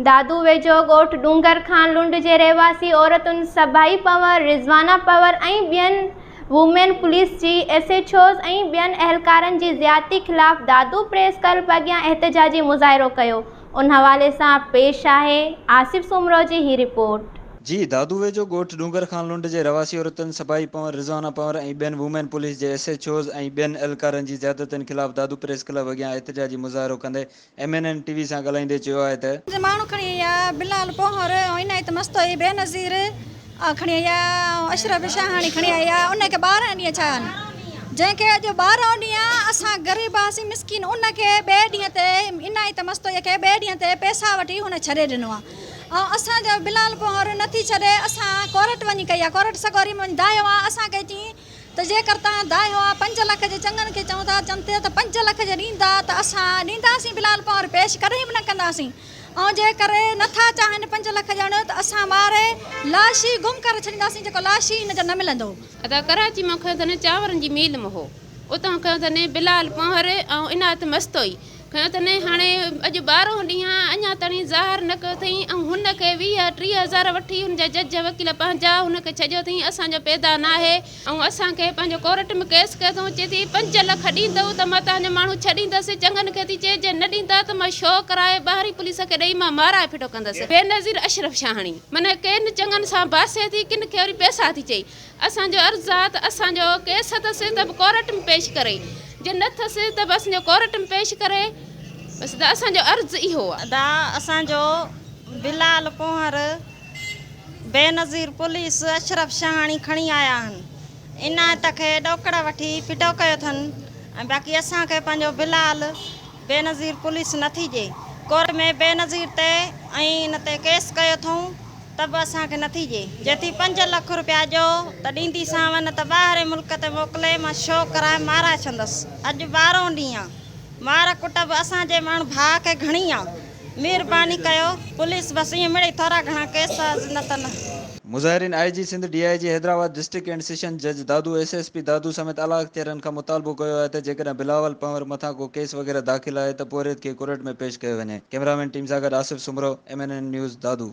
دادو ويجهو ڳوٺ ڏونگر خان لنڊ جي رهواسي عورتن سڀائي پنور، رضوانه پنور ۽ ٻين وومين پوليس جي ايس ايڇ اوز ۽ ٻين اهلڪارن جي زيادتي خلاف دادو پريس ڪلب اڳيان احتجاجي مظاهرو ڪيو ان حوالي سان پيش آهي آصف سومرو جي هي رپورٽ. جي دادو ويجهو ڳوٺ ڏونگر خان لنڊ جي رهواسي عورتن سڀائي پنور، رضوانه پنور ۽ ٻين وومين پوليس جي ايس ايڇ اوز ۽ ٻين اهلڪارن جي زيادتين خلاف دادو پريس ڪلب اڳيان احتجاجي مظاهرو ڪندي ايم اين اين ٽي وي سان ڳالهائيندي چيو آهي ته. جي ماڻهو کڻي آيا بلال پوهر ۽ عنايت مستوئي بينظير کڻي آيا ۽ اشرف شاهاڻي کڻي آيا ان کي 12 ڏينهن ڇا آهن جنهن کي اڄ 12 ڏينهن اسان غريب هئاسين مسڪين ان کي ٻئي ڏينهن تي عنايت مستوئي کي ٻئي ڏينهن تي پئسا وٺي هن ڇڏي ڏنو آهي ۽ اسان جو بلال پوهر نٿي ڇڏي اسان ڪورٽ وڃي ڪئي آهي ڪورٽ سڳوري ۾ وڃي دانهيو آهي اسان کي چين ته جيڪر توهان دانهيو آ پنج لک جي چڱن کي چئون ٿا چون ٿا ته پنج لک جي ڏيندا ته اسان ڏينداسين بلال پنهور پيش ڪڏهن به نه ڪنداسين ۽ جيڪر نه ٿا چاهين پنج لک ڏيڻ ته اسان ماري لاش ئي گم ڪري ڇڏينداسين جيڪو لاش ئي هن جو نه ملندو. ادا ڪراچي مان کنيو اٿن چانورن جي ميل م هو اتان کنيو اٿن بلال پنهور ۽ عنايت مستوئي کنيو اٿن هاڻي اڄ ٻارهون ڏينهن آ اڃا تڻي ظاهر نه ڪيو اٿئين ۽ هن کي 20 30 هزار وٺي هن جا جج وڪيل پنهنجا هن کي ڇڏيو اٿئين اسان جو پيدا ناهي ۽ اسان کي پنهنجو ڪورٽ ۾ ڪيس ڪيو اٿئون چئي ٿي پنج لک ڏيندؤ ته مان توهان جو ماڻهو ڇڏيندس چڱن کي ٿي چئي جي نه ڏيندا ته مان شو ڪرائي ٻاهرين پوليس کي ڏئي مان مارائي ڦٽو ڪندس بينظير اشرف شاهاڻي معنيٰ ڪن چڱن سان باسي ٿي ڪن کي وري پئسا ٿي چئي اسان جو عرض آ ته اسان جو ڪيس اٿس ته به ڪورٽ ۾ پيش ڪري جي نه اٿس ته به اسان جو ڪورٽ ۾ پيش ڪري بس ته اسان جو عرض اهو آ. ادا اسان جو بلال پونهر بينظير پوليس اشرف شاهاڻي کڻي آيا آهن عنايت کي ڏوڪڙ وٺي ڦٽو ڪيو اٿن ۽ باقي اسان کي پنهنجو بلال بينظير پوليس نٿي ڏي ڪورٽ ۾ بينظير تي ۽ ان تي ڪيس ڪيو اٿئون ته به اسان کي نٿي ڏي. جي ٿي پنج لک روپيا ڏيو ته ڏينديسانو نه ته ٻاهرين ملڪ تي موڪلي مان شو ڪرائي مارائي ڇڏندس. اڄ ٻارهون ڏينهن آ. مار ڪٽ به اسان جي ماڻهو ڀاء کي گهڻي آ. مھرباني ڪيو پوليس بس ائين مڙئي ٿورا گهڻا ڪيس نه ته نه. مظاهرين I G Sindh, D I G Hyderabad, district and session جج Dadu, S S P Dadu سميت اعليٰ اختيارين کان مطالبو ڪيو آهي ته جيڪڏهن بلاول پنهور مٿان ڪو ڪيس وغيره داخل آهي ته پورهيت کي ڪورٽ ۾ پيش ڪيو وڃي. ڪئميرامين ٽيم سان گڏ Asif Soomro, M N N news, Dadu.